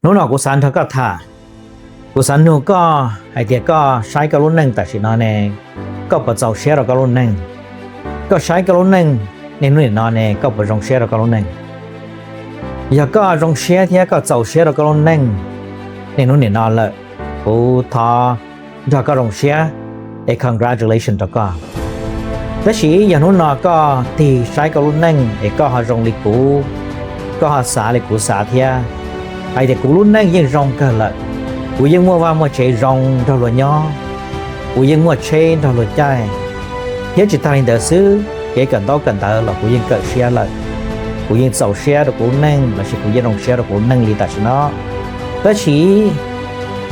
Hnub no kuv xav nrog koj tham, kuv xav nug koj hais tias koj saib koj lub neej tam sim no ne, koj puas txaus siab rau koj lub neej? Koj saib koj lub neej niaj hnub nim no ne, koj puas zoo siab rau koj lub neej? Yog koj zoo siab thiab koj txaus siab rau koj lub neej niaj hnub nim no lawm, kuv thov nrog koj zoo siab, es congratulations rau koj. Tab sis yog hnub no koj tig saib koj lub neej es koj ho zoo li kuv, koj ho xav li kuv xav thiab, hais tias kuv lub neej yeej zoo kawg lawm, kuv yeej muaj vaj muaj tsev zoo nrog luag nyob, kuv yeej muaj tsheb nrog luag caij, thiab tsis tag li ntawd xwb, kev kawm ntaub kawm ntawv los kuv yeej kawm siab lawm, kuv yeej txaus siab rau kuv lub neej lossis kuv yeej zoo siab rau kuv lub neej li tam sim no. Tab sis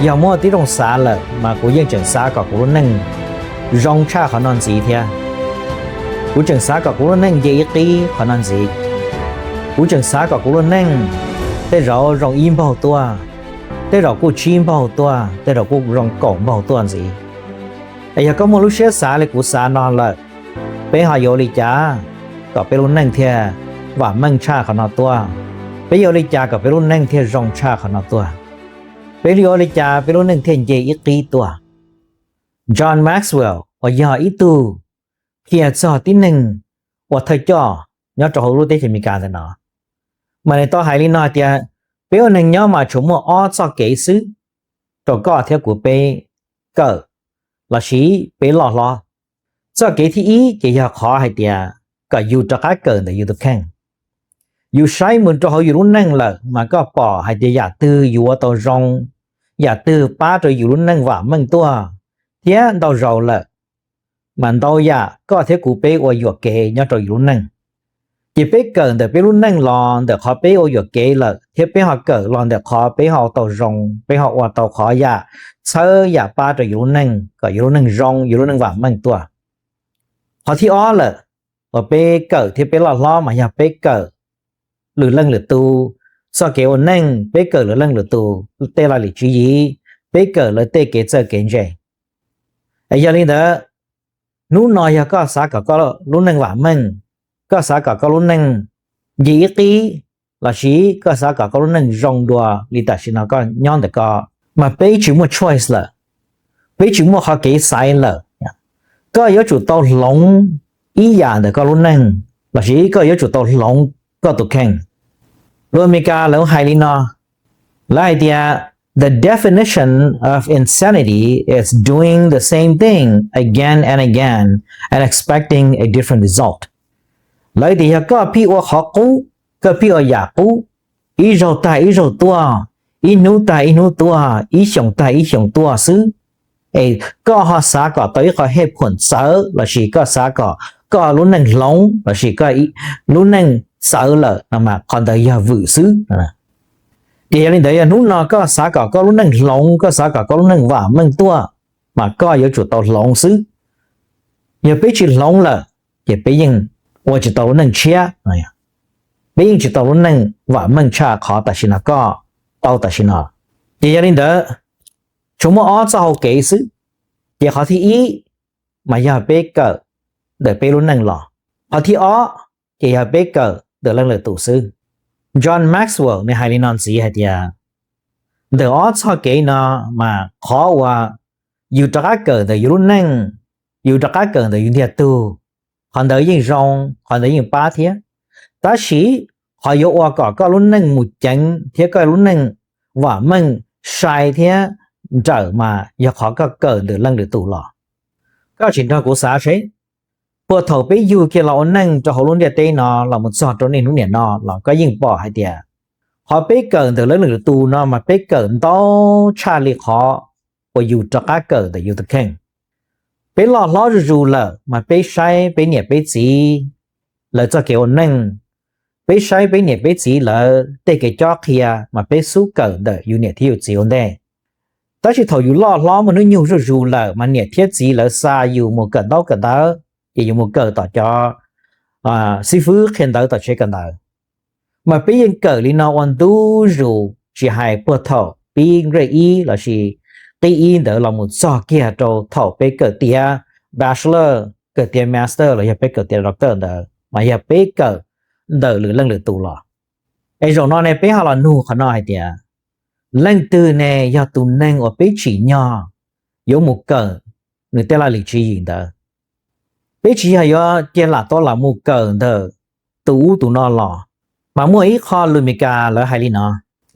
yog muaj tib zoo xav lawm mas kuv yeej tseem xav kom kuv lub neej zoo tshaj qhov no ntxiv thiab. Kuv tseem xav kom kuv lub neej nce ib qib qhov no ntxiv. Kuv tseem xav kom kuv lub neej tej zaum zoo ib npaug tuaj, tej zaum kuj tsib npaug tuaj, tej zaum kuj zoo kaum npaug tuaj ntxiv. Es yog koj muaj lub siab xav li kuv xav no lawm, peb ho yuav ua li cas kom peb lub neej thiaj vam meej tshaj qhov no tuaj? Peb yuav ua li cas kom peb lub neej thiaj zoo tshaj qhov no tuaj? Peb yuav ua li cas peb lub neej thiaj nce ib qib tuaj? John Maxwell uas yog ib tug qhia txog tib neeg ua thawj coj nyob rau hauv lub teb chaws Amelikas ntawm no, mas nws tau hais li no hais tias, peb ua neeg nyob mas tsuas muaj ob txoj kev xwb rau koj thiab kuv peb kawm lossis peb loj hlob. Txoj kev thib ib ces yog qhov hais tias kom yus rov qab kawm ntawm yus tus kheej. Yus saib mus rau hauv yus lub neej lawm mas koj pom hais tias yam twg yus ua tau zoo, yam twg pab rau yus lub neej vam meej tuaj, thiab ntau zaus lawm mas ntau yam koj thiab kuv peb ua yuam kev nyob rau yus lub neej. Ces peb kawm ntawm peb lub neej los ntawm qhov peb ua yuam kev lawm thiab peb ho kawm los ntawm qhov peb ho tau zoo, peb ho ua tau qhov yam txhawb yam pab rau yus lub neej kom yus lub neej zoo, yus lub neej vam meej tuaj. Qhov thib ob lawm, uas peb kawm thiab peb loj hlob mas yog peb kawm lwm leej lwm tus txoj kev ua neej, peb kawm lwm leej lwm tus tej laj lim tswv yim, peb kawm lawv tej kev txawj kev ntse. Es yog li ntawd, hnub no yog koj xav kom koj lub neej vam meej, koj xav kom koj lub neej nce ib qib, lossis koj xav kom koj lub neej zoo dua li tam sim no koj nyob ntawm ko, mas peb tsis muaj choice lawm, peb tsis muaj qhov kev xaiv lawm. Koj yuav tsum tau hloov ib yam ntawm koj lub neej, lossis koj yuav tsum tau hloov koj tus kheej. Lus Amelikas lawv hais li no, lawv hais tias, the definition of insanity is doing the same thing again and again and expecting a different result. Lawv tias yog koj pheej ua qhov qub, koj pheej ua yam qub, ib zaug tag ib zaug tuaj, ib hnub tag ib hnub tuaj, ib xyoos tag ib xyoos tuaj xwb, es koj ho xav kom tau ib qho hej phuam txawv lossis koj xav kom koj lub neej hloov lossis koj lub neej txawv lawm no mas qhov ntawd yog vwm xwb. Ces yog li ntawd yog hnub no koj xav kom koj lub neej hloov, koj xav kom koj lub neej vam meej tuaj, mas koj yuav tsum tau hloov xwb. Yog peb tsis hloov lawm, ces peb yeej ua tsis tau lub neej tshiab, peb yeej tsis tau lub neej vam meej tshaj qhov tam sim no koj tau tam sim no. Ces yog li ntawd, tsuas muaj ob txoj hau kev xwb. Ces qhov thib ib mas yog peb kawm ntawm peb lub neej los. Qhov thib ob ces yog peb kawm ntawm leej lwm tus xwb. John Maxwell nws hais li no ntxiv hais tias, ntawm ob txoj kev no mas qhov uas yus rov qab kawm ntawm yus lub neej, yus rov qab kawm ntawm yus ntiag tug, qhov ntawd yeej zoo, qhov ntawd yeej pab thiab. Tab sis qhov yuav ua kom koj lub neej mus ceev thiab koj lub neej vam meej sai thiab nrawm mas yog qhov koj kawm ntawm leej lwm tus los. Koj sim nrog kuv xav seb, puag thaum peb yug kiag los ua neej rau hauv lub ntiaj teb no los mus txog rau niaj hnub niam no los koj yeej pom hais tias, qhov peb kawm ntawm leej lwm tus no mas peb kawm ntau tshaj li qhov uas yus rov qab kawm ntawm yus tus kheej. Peb loj hlob zuj zus lawm mas peb saib peb niam peb txiv lawv txoj kev ua neej, peb saib peb niam peb txiv lawv tej kev cob qhia mas peb xub kawm ntawm yus niam thiab yus txiv ua ntej. Tab sis thaum yus loj hlob muaj hnub nyoog zuj zus lawm mas niam thiab txiv lawv xa yus mus kawm ntaub kawm ntawv, ces yus mus kawm tom cov xib fwb qhia ntawv tom tsev kawm ntawv. Mas peb yeej kawm li no ua ntu zus tsis hais puag thaum pib grade ib lossis qib ib ntawd los mus txog kiag rau thaum peb kawm tiav bachelor, kawm tiav master los yog peb kawm tiav doctor ntawd mas yog peb kawm ntawm lwm leej lwm tus los. Es zaum no ne peb ho los nug qhov no hais tias, leej twg ne yog tus neeg uas peb tsim nyog yuav mus kawm nws tej laj lim tswv yim ntawd. Peb tsis yog yuav cia lam tau lam mus kawm ntawm tus ub tus no los. Mas muaj ib qho lus Meskas lawv hais li no: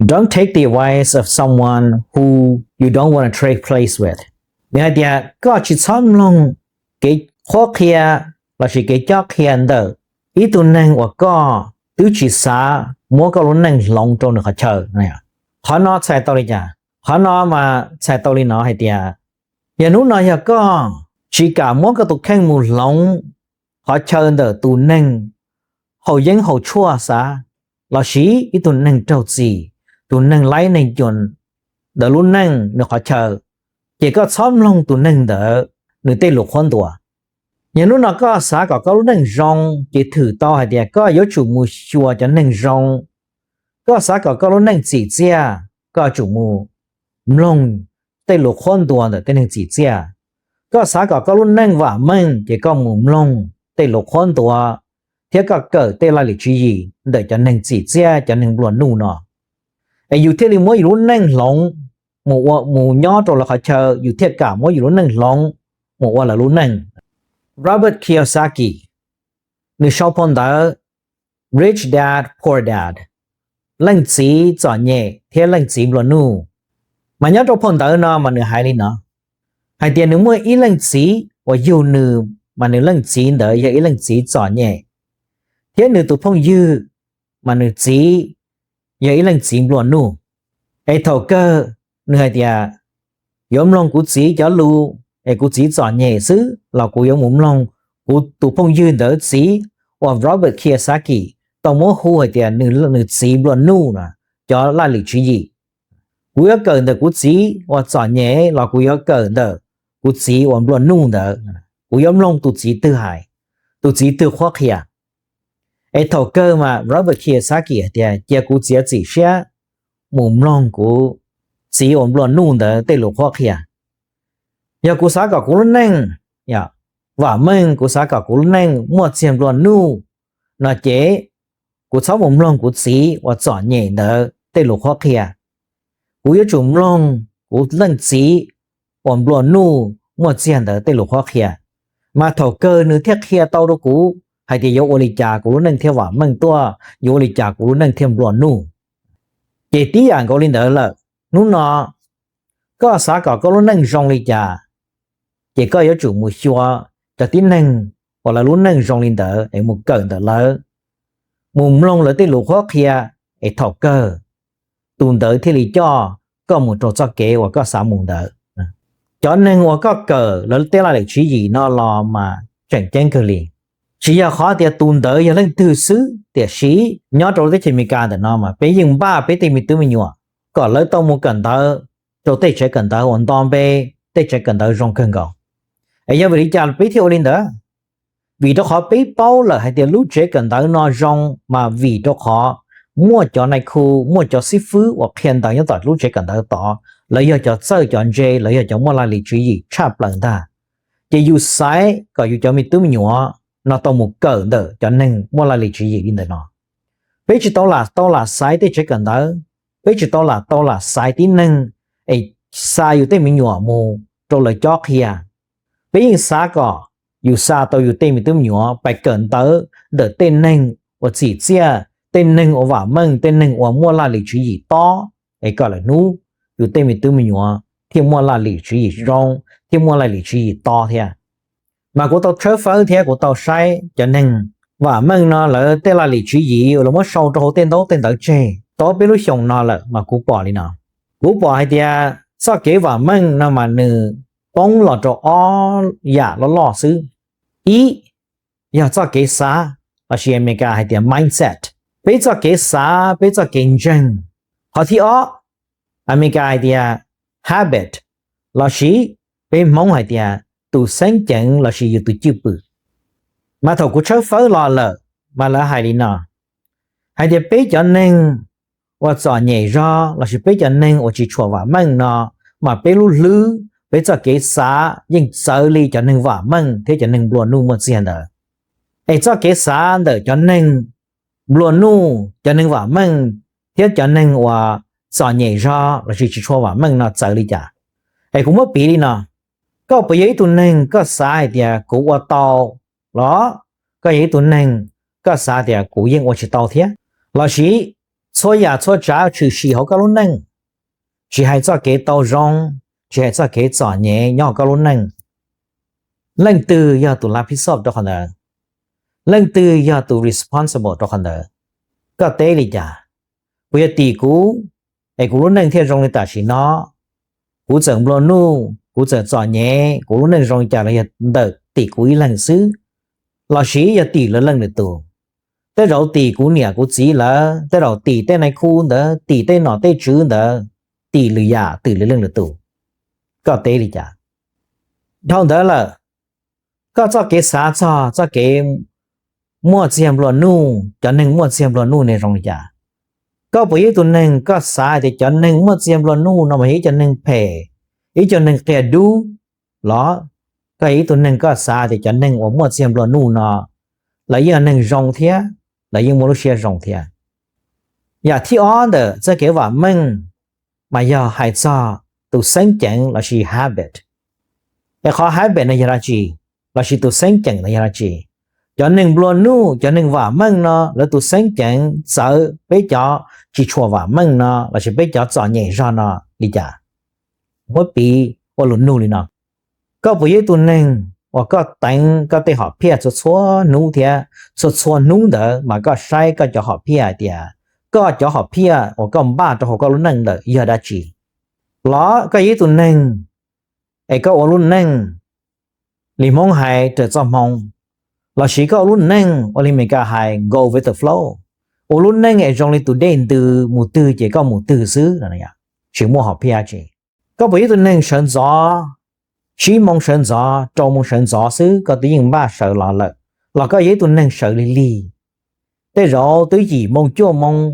Don't take the advice of someone who you don't want to trade place with. Nws hais tias koj tsis txhob mloog kev qhuab qhia lossis kev cob qhia ntawm ib tug neeg uas koj twb tsis xav muab koj lub neej hloov rau nws qhov chaw. Qhov no txhais tau li cas? Qhov no mas txhais tau li no hais tias, yog hnub no yog koj tsis kam muab koj tus kheej mus hloov qhov chaw ntawm tus neeg haus yeeb haus tshuaj xav, lossis ib tug neeg raug txim, tus neeg laib neeg cua ntawd lub neej nws qhov chaw, ces koj txhob mloog tus neeg ntawd nws tej lus qhuab ntuas. Yog hnub no koj xav kom koj lub neej zoo, ces thwm tau hais tias koj yuav tsum mus xyuas cov neeg zoo. Koj xav kom koj lub neej txim txiaj, koj yuav tsum mus mloog tej lus qhuab ntuas ntawm tej neeg txim txiaj. Koj xav kom koj lub neej vam meej, ces koj mus mloog tej lus qhuab ntuas, thiab koj kawm tej laj lim tswv yim ntawm cov neeg txim txiaj, cov neeg nplua nuj no, es yus thiaj li muab yus lub neej hloov mus ua, mus nyob rau lawv qhov chaw, yus thiaj kam muab yus lub neej hloov mus ua lawv lub neej. Robert Kiyosaki, nws sau phau ntawv Rich Dad Poor Dad, Leej Txiv Txom Nyem thiab Leej Txiv Nplua Nuj. Mas nyob rau phau ntawv no mas nws hais li no, hais tias nws muaj ib leej txiv uas yug nws, mas nws leej txiv ntawd yog ib leej txiv txom nyem, thiab nws tus phooj ywg, mas nws txiv yog ib leej txiv nplua nuj. Es thaum kawg nws hais tias, yuav mloog kuv txiv cov lus, es kuv txiv txom nyem xwb los kuv yuav mus mloog kuv tus phooj ywg ntawd txiv, uas Robert Kiyosaki tau muab hu hais tias nws txiv nplua nuj no, cov laj lim tswv yim. Kuv yuav kawm ntawm kuv txiv uas txom nyem los kuv yuav kawm ntawm kuv txiv uas nplua nuj ntawd? Kuv yuav mloog tus txiv twg hais, tus txiv twg qhuab qhia? Es thaum kawg mas Robert Kiyosaki hais tias, cia kuv txiav txim siab mus mloog kuv txiv uas nplua nuj ntawd tej lus qhuab qhia. Yog kuv xav kom kuv lub neej vam meej, kuv xav kom kuv lub neej muaj txiag nplua nuj no ces kuv txhob mus mloog kuv txiv uas txom nyem ntawd tej lus qhuab qhia. Kuv yuav tsum mloog kuv leej txiv uas nplua nuj muaj txiag ntawd tej lus qhuab qhia. Mas thaum kawg nws thiaj qhia tau rau kuv hais tias yuav ua li cas kuv lub neej thiaj vam meej tuaj, yuav ua li cas kuv lub neej thiaj nplua nuj. Ces tib yam nkaus li ntawd lawm, hnub no koj xav kom koj lub neej zoo li cas, ces koj yuav tsum mus xyuas cov tib neeg uas lawv lub neej zoo li ntawd es mus kawm ntawm lawv, mus mloog lawv tej lus qhuab qhia, es thaum kawg tus ntawd thiaj li coj koj mus rau txoj kev uas koj xav mus ntawd. Cov neeg uas koj kawm lawv tej laj lim tswv yim no los mas tseem ceeb kawg li. Tsis yog qhov tias tus ntawd yog leej twg xwb, tiam sis nyob rau teb chaws Amelikas ntawm no mas peb yeej npaj peb tej me tub me nyuam kom lawv tau mus kawm ntawv rau tej tsev kawm ntawv uas nto npe, tej tsev kawm ntawv zoo kawg nkaus. Es yog vim li cas peb thiaj ua li ntawd? Vim rau qhov peb paub lawm hais tias lub tsev kawm ntawv no zoo mas vim rau qhov muaj cov nais khu, muaj cov xib fwb uas qhia ntawv nyob tom lub tsev kawm ntawv tod, lawv yog cov txawj cov ntse, lawv yog cov muaj laj lim tswv yim tshaj plaws ntag. Ces yus xaiv kom yus cov me tub me nyuam no tau mus kawm ntawm cov neeg muaj laj lim tswv yim li ntawm no. Peb tsis tau lam tau lam xaiv tej tsev kawm ntawv, peb tsis tau lam tau lam xaiv tib neeg es xa yus tej me nyuam mus rau lawv cob qhia. Peb yeej xav kom yus xa tau yus tej me tub me nyuam pais kawm ntawv ntawm tej neeg uas txim txiaj, tej neeg uas vam meej, tej neeg uas muaj laj lim tswv yim tob, es kom lawm hnub yus tej me tub me nyuam thiaj muaj laj lim tswv yim zoo, thiaj muaj laj lim tswv yim tob thiab. Mas kuv tau tshawb fawb thiab kuv tau saib cov neeg vam meej no lawv tej laj lim tswv yim uas lawv muab sau rau hauv tej ntaub tej ntawv tseg tau peb lub xyoos no lawm mas kuv pom li no. Kuv pom hais tias txoj kev vam meej no mas nws poob los rau ob yam loj loj xwb. Ib, yog txoj kev xav, lossis Amelikas hais tias mindset, peb txoj kev xav, peb txoj kev ntseeg. Qhov thib ob, Amelikas hais tias habit, lossis peb Hmoob hais tias tus xeeb ceev lossis yus tus cwj pwm. Mas thaum kuv tshawb fawb los lawm mas lawv hais li no, hais tias peb cov neeg uas txom nyem zog lossis peb cov neeg uas tsis tshua vam meej no, mas peb lub hlwb, peb txoj kev xav yeej txawv li cov neeg vam meej thiab cov neeg nplua nuj muaj txiag ntawd. Es txoj kev xav ntawm cov neeg nplua nuj, cov neeg vam meej thiab cov neeg uas txom nyem zog lossis tsis tshua vam meej no txawv li cas? Es kuv muab piv li no, koj puas yog ib tug neeg koj xav hais tias kuv ua tau los? Koj yog ib tug neeg koj xav tias kuv yeej ua tsis tau thiab? Lossis txhua yam txhua tsav tshwm sim hauv koj lub neej, tsis hais txoj kev tau zoo, tsis hais txoj kev txom nyem nyob hauv koj lub neej, leej twg yog tus lav phij xoj rau qhov ntawd? Leej twg yog tus responsible rau qhov ntawd? Koj teb li cas? Puas yog tim kuv es kuv lub neej thiaj zoo li tam sim no? Kuv txawm nplua nuj, kuv txawm txom nyem, kuv lub neej zoo li cas los yog ntawm tim kuv ib leeg xwb, lossis yog tim lwm leej lwm tus? Tej zaum tim kuv niam kuv txiv lawm, tej zaum tim tej nai khu ntawd, tim tej nom tej tswv ntawd, tim lwm yam, tim lwm leej lwm tus. Koj teb li cas? Dhau ntawd lawm, koj txoj kev xav txog txoj kev muaj txiag nplua nuj, cov neeg muaj txiag nplua nuj ne zoo li cas? Koj puas yog ib tug neeg koj xav tias cov neeg muaj txiag nplua nuj no mas yog ib cov neeg phem, ib cov neeg qia dub los? Koj yog ib tug neeg koj xav tias cov neeg uas muaj txiag nplua nuj no lawv yeej yog neeg zoo thiab, lawv yeej muaj lub siab zoo thiab? Yam thib ob ntawm txoj kev vam meej mas yog hais txog tus xeeb ceev lossis habit. Es qhov habit no yog dab tsi? Lossis tus xeeb ceem no yog dab tsi? Cov neeg nplua nuj, cov neeg vam meej no lawv tus xeeb ceev txawv peb cov tsis tshua vam meej no lossis peb cov txom nyem zog no li cas? Muab piv ua lus nug li no, koj puas yog ib tug neeg uas koj teev koj tej hom phiaj txhua txhua hnub thiab txhua txhua hnub ntawd mas koj saib koj cov hom phiaj hais tias koj cov hom phiaj uas koj npaj rau hauv koj lub neej ntawd yog dab tsi? Los koj yog ib tug neeg es koj ua lub neej li Hmoob hais raws txoj hmoo, lossis koj ua lub neej ua li Meskas hais go with the flow, ua lub neej es zoo li tus dej ntws mus twg ces koj mus twg xwb, tsis muaj hom phiaj tsi? Koj puas yog ib tug neeg sawv ntxov, tsib moo sawv ntxov, rau moo sawv ntxov xwb koj twb yeej npaj sawv los lawm, los koj yog ib tug neeg sawv lig lig, tej zaum twb yim moo cuaj moo,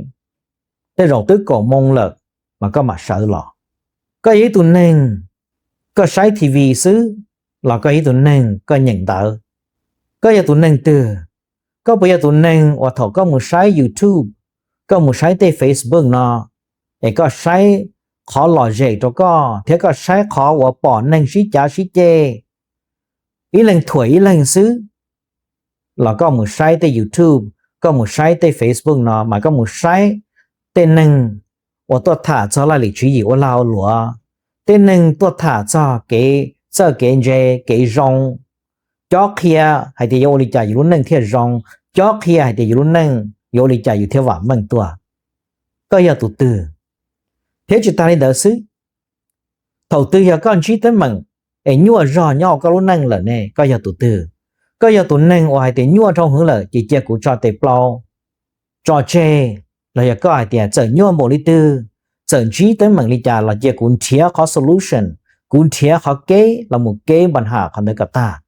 tej zaum twb kaum moo lawm mas koj mam sawv los? Koj yog ib tug neeg koj saib T V xwb los koj yog ib tug neeg koj nyeem ntawv? Koj yog tus neeg twg? Koj puas yog tus neeg uas thaum koj mus saib YouTube, koj mus saib tej Facebook no, es koj saib qhov lom zem rau koj thiab koj saib qhov uas pom neeg sib cav sib ceg, ib leeg thuam ib leeg xwb, los koj mus saib tej YouTube, koj mus saib tej Facebook no mas koj mus saib tej neeg uas tuaj tham txog laj lim tswv yim ua lag ua luam, tej neeg tuaj tham txog kev txawj kev ntse, kev zoo, cob qhia hais tias yuav ua li cas yus lub neej thiaj zoo, cob qhia hais tias yus lub neej yuav ua li cas yus thiaj vam meej tuaj. Koj yog tus twg? Thiab tsis tas li ntawd xwb, thaum twg yog koj ntsib teeb meem es nyuaj zog nyob hauv koj lub neej lawm ne, koj yog tus twg? Koj yog tus neeg uas hais tias nyuaj dhau heev lawm ces cia kuv tso tes plaub, tso tseg, los yog koj hais tias txawm nyuaj npaum li twg, txawm ntsib teeb meem li cas los cia kuv nrhiav qhov solution, kuv nrhiav qhov keb los mus keb npa nham qhov ntawd kom tag,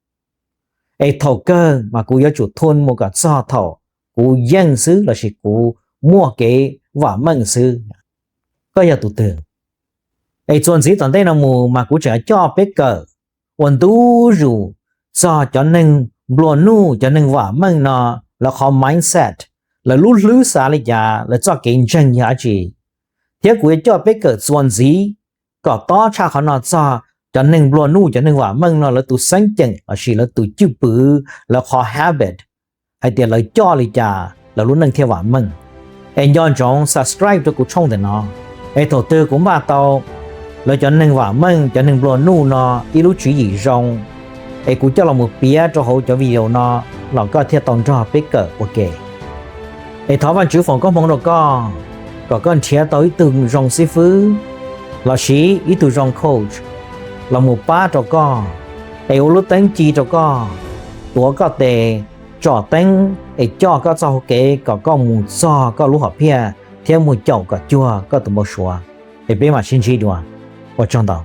es thaum kawg mas kuv yuav tsum thun mus kom txog thaum kuv yeej xwb lossis kuv muaj kev vam meej xwb. Koj yog tus twg? Es txuas ntxiv tom ntej no mus mas kuv tseem coj peb kawm ua ntu zus txog cov neeg nplua nuj, cov neeg vam meej no, lawv qhov mindset, lawv lub hlwb xav li cas, lawv txoj kev ntseeg yog dab tsi. Thiab kuv yuav coj peb kawm txuas ntxiv kom tob tshaj qhov no txog cov neeg nplua nuj, cov neeg vam meej no lawv tus xeeb ceem lossis lawv tus cwj pwm, lawv qhov habit, hais tias lawv coj li cas lawv lub neej thiaj vam meej. Es nco ntsoov subscribe rau kuv tshooj ntawm no, es thaum twg kuv npaj tau lawv cov neeg vam meej, cov neeg nplua nuj no ib lub tswv yim zoo, es kuv coj los mus piav rau hauv cov video no los koj thiaj tau nrog peb kawm ua ke. Es thov Vajtswv foom koob hmoov rau koj, kom koj nrhiav tau ib tug zoo xib fwb lossis ib tug zoo coach los mus pab rau koj, es ua lub teeb ci rau koj, tuav koj tes, tsom teeb es coj koj txoj hau kev kom koj mus txog koj lub hom phiaj thiab mus caum kom cuag koj tus npau suav. Es peb mam sib ntsib dua. Ua tsaug ntau.